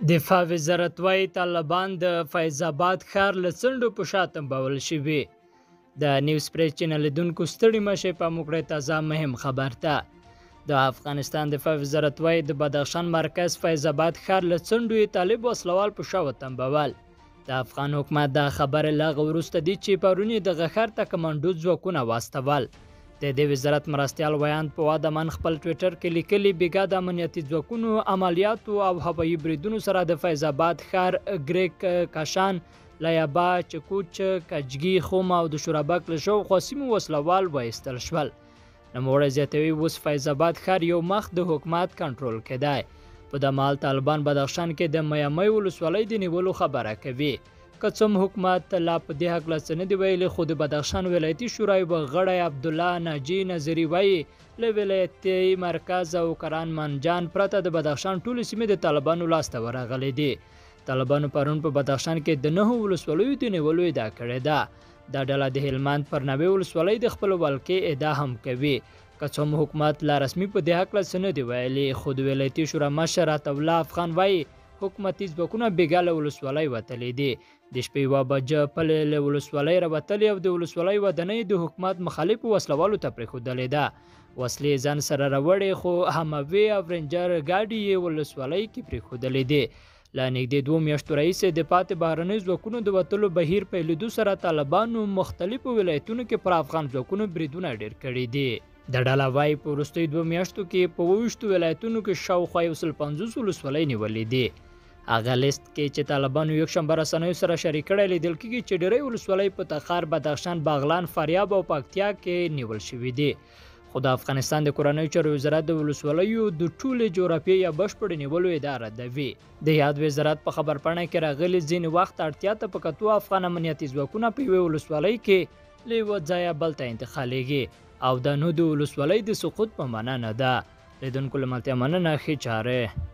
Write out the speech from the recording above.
دفاع وزارت وايي، طالبان د فیض اباد ښار له څنډو په شا تمبول شوي. د نیوز پریس چینل لیدونکو، ستړي مه شئ، پام وکړئ تازه مهم خبر ته. د افغانستان دفاع وزارت وايي، د بدخشان مرکز فیض اباد ښار له څنډو یې طالب وسلوال په شا وتمبول. د افغان حکومت دا خبره له هغه وروسته دي چې پرون یې دغه ښار ته کمانډو ځواکونه واستول. د دې وزارت مرستیال ویاند فواد امان خپل ټویټر کې لیکلي، بیګا د امنیتي ځواکونو عملیاتو او هوایي بریدونو سره د فیض اباد ښار ګریک، کاشان، لیابا، چکوچ، کجګي، خوم او د شورابک له شاوخوا سیمو وسلوال وایستل شول. نوموړی زیاتوي، اوس فیض اباد ښار یو مخ د حکومت کنټرول کې دی. په دا مهال طالبان بدخشان کې د میامۍ ولسوالۍ د نیولو خبره کوي. که څه هم حکومت لا په دې هکله څه نه دي ویلي، خو د بدخشان ولایتي شورا یو غړی عبدالله ناجي نظري وایي، له ولایتي مرکز او کران منجان پرته د بدخشان ټولې سیمې د طالبانو لاسته ورغلې دي. طالبانو پرون په بدخشان کې د 9 ولسوالیو د نیولو ادعا کړې ده. دا ډله د هلمند پر نوې ولسوالۍ د خپلو ولکې ادعا هم کوي. که څه هم حکومت لا رسمي په دې هکله څه نه دي ویلي، خو د ولایتي شورا مشر عطاالله افغان وایي، حکومتي ځواکونه بیګا له ولسوالۍ وتلي دي. د شپې 1 بجه پلې له ولسوالۍ راوتلي او د ولسوالۍ ودانۍ د حکومت مخالفو وسلوالو ته پرېښودلې ده. وسلې ځان سره راوړې، خو هموې او رینجر ګاډي یې ولسوالۍ کې پرېښودلې دي. له نږدې 2 میاشتو راهیسې د پاتې بهرنیو ځواکونو د وتلو بهیر پیلېدو سره طالبانو مختلفو ولایتونو کې پر افغان ځواکونو بریدونه ډېر کړي دي. د ډله وايي، په وروستیو 2 میاشتو کې په 27 ولایتونو کې شاوخوا 150 ولسوالۍ نیولې دي. هغه لیست کې چې طالبانو یکشنبه رسنیو سره شریک کړی، لیدل کېږي چې ډېری ولسوالۍ په تخار، بدخشان، باغلان، فاریاب او پکتیا کې نیول شوې دي. خو د افغانستان د کورنیو چارو وزارت د ولسوالیو د ټولې جغرافیې یا بشپړې نیولو ادعا ردوي. د یاد وزارت په خبرپاڼه کې راغلي، ځینې وخت اړتیا ته په کتو افغان امنیتي ځواکونه په یوې ولسوالۍ کې له یوه ځایه بل ته انتقالېږي او دا نو د ولسوالۍ د سقوط په معنا نه ده. لیدونکو له ملتیا مننه، ښې چارې.